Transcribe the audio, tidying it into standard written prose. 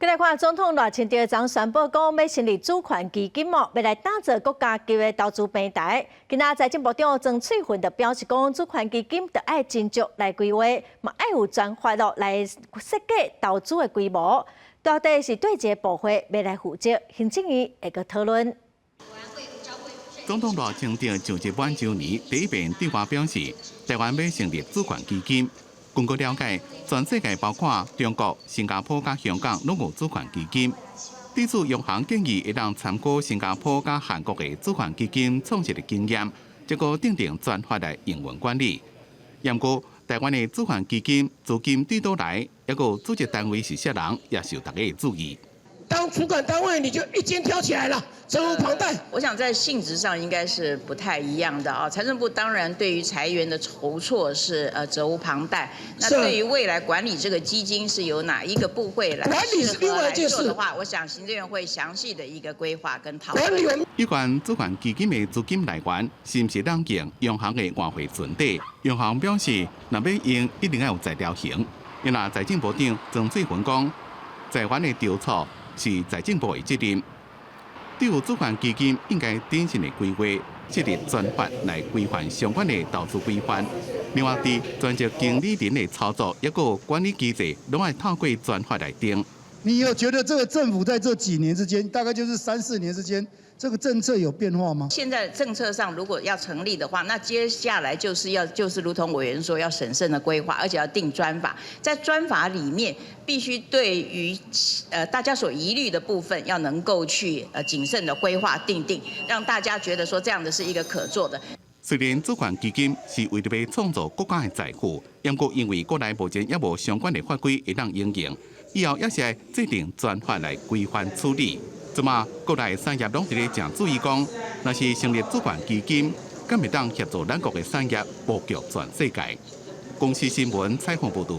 來看總統賴清德昨宣布講，欲成立主權基金哦，欲來打造國家級的投資平台。今仔財政部長曾翠雲就表示講，主權基金著愛斟酌來規劃，嘛愛有專法咯來設計投資的規模。到底是佗一个部會欲來負責，行政院會閣討論。總統賴清德就職滿週年第一遍對外表示，台灣欲成立主權基金。根據了解，全世界包括中國、新加坡佮香港攏有主權基金。對此，央行建議會當參考新加坡佮韓國的主權基金創設的經驗，這個訂定專法來營運管理。毋過，台灣的主權基金資金佗佗來，抑閣組織單位是啥人，也受大家的注意。當主管單位，你就一肩挑起來了，責無旁貸。我想在性質上應該是不太一樣的啊。財政部當然對於財源的籌措是責無旁貸。那對於未來管理這個基金是由哪一個部會來管理是另外一件事的話，我想行政院會詳細的一個規劃跟討論。有關主權基金的資金來源，是毋是當用央行的外匯存底？央行表示，若欲用，一定愛有在條型。因為財政部長曾翠雲講，台灣的籌措是財政部的責任。對於主權基金應該謹慎的規劃，設立專法來規範相關的投資規範。另外，佇專職經理人的操作，抑閣管理機制，攏愛透過專法來定。你有覺得這個政府在這幾年之間，大概就是三四年之間，這個政策有變化嗎？現在政策上如果要成立的話，那接下來就是要就是如同委員說，要審慎的規劃，而且要定專法，在專法裡面必須對於大家所疑慮的部分，要能夠去謹慎的規劃訂定，讓大家覺得說這樣的是一個可做的。雖然主權基金是為著欲創造國家的財富，毋過因為國內目前猶無相關的法規會當應用，以後也是愛制定專法來規範處理。這馬國內產業攏佇咧誠注意講，若是成立主權基金，敢會當協助咱國的產業布局全世界。公視新聞採訪報導。